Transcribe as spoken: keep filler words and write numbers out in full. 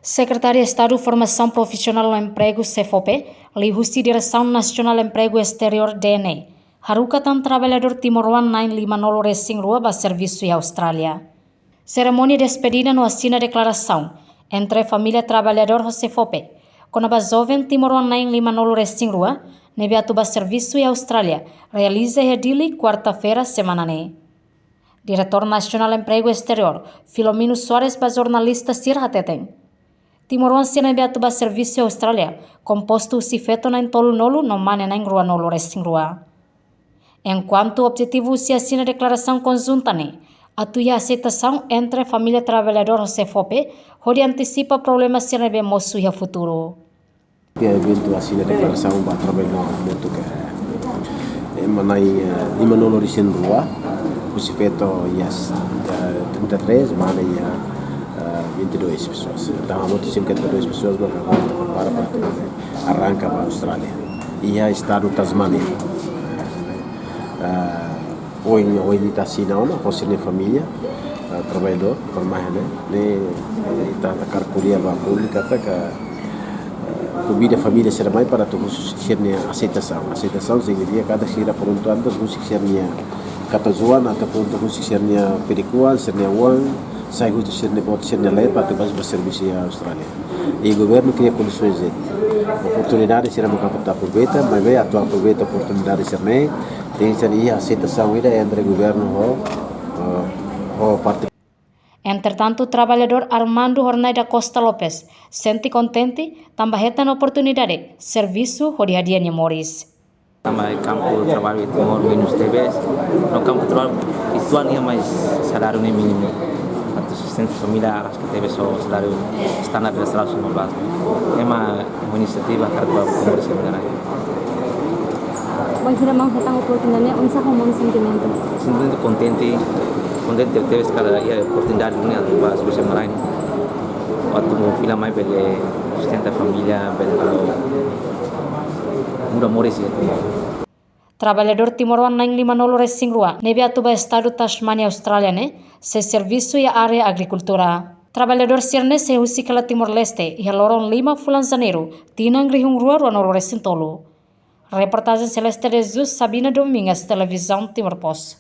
Sekretáriu Estadu Formasaun Profisionál no Empregu, SEFOPE, liuhusi Diresaun Nasionál Empregu Esteriór, D N E, haruka tan traballadór timoroan na'in lima-nulu-resin-rua ba servisu iha Austrália. Serimónia despedida no asina deklarasaun entre família traballadór ho SEFOPE kona-ba joven timoroan na'in lima-nulu-resin-rua ne'ebé atu ba servisu iha Austrália realiza iha Dili, kuarta-feira semana ne'e. Diretór Nasionál Empregu Esteriór, Filomeno Soares, ba jornalista sira hateten, timoroan sira ne'ebé atu ba servisu iha Austrália kompostu husi feto na'in tolunulu no mane na'in rua-nulu-resin-rua. Enkuantu objetivu husi asina deklarasaun konjunta ne'e atu iha aseitasaun entre família traballadór ho SEFOPE, hodi antisipa problema sira ne'ebé mosu iha futuru. Iha eventu asina deklarasaun ba traballadór hamutuk, eh, ema na'in, eh, lima-nulu-resin-rua, husi feto iha, eh, trinta e três, mane iha, eh, vinte e dois pessoas. Entaun, hamutuk cinquenta e dois pessoas, agora ita prepara para atu arranka ba Austrália. Iha estadu Tasmania. Eh, ohin, ohin ita asina ona ho sira-nia família, eh, traballadór, permahan, ne'e, ne'e, ita hakarak ko'alia ba públiku katak, eh, konvida família sira mai para atu husu sira-nia aseitasaun. Aseitasaun signifika katak sira prontu atu husu sira-nia katuas-oan, atu prontu husu sira-nia fedekuan, sira-nia oan, sai husu sira-nia boot, sira-nia leet, atu ba servisu iha Austrália. I governu kria kondisaun, oportunidade sira maka atu aproveita, maibé atu aproveita oportunidade sira-ne'e, tenke iha aseitasaun ida entre governu ho, eh, ho parte. Entretantu, traballadór Armando Hornai da Costa Lopes sente kontente tanba hetan oportunidade servisu hodi hadi'a nia moris. Tanba kampu traballu iha Timor menus tebes, no kampu traballu uitoan iha, mas saláriu ne'e mínimu. Atu sustenta família arraska tebes ho saláriu standar de saláriu semana. Ema ho inisiativa hakarak ba komodasi menara. Bainhira maun hetan oportunidade ne'e, oinsá ho maun sentimentu? Sentimentu kontente, kontente tebes katak iha oportunidade ne'e atu ba servisu mai. Atu fila mai bele sustenta família, bele muda moris iha Timor. Traballadór timoroan na'in lima-nulu-resin-rua ne'ebé atu ba estadu Tasmania, Austrália ne'e sei servisu iha área agrikultura. Traballadór sira-ne'e sei husik hela Timor-Leste iha loron lima fulan Janeiru, tinan rihun rua rua-nulu-resin-tolu. Reportajen Celeste de Jesus, Sabina Domingas, Televizaun Timor Post.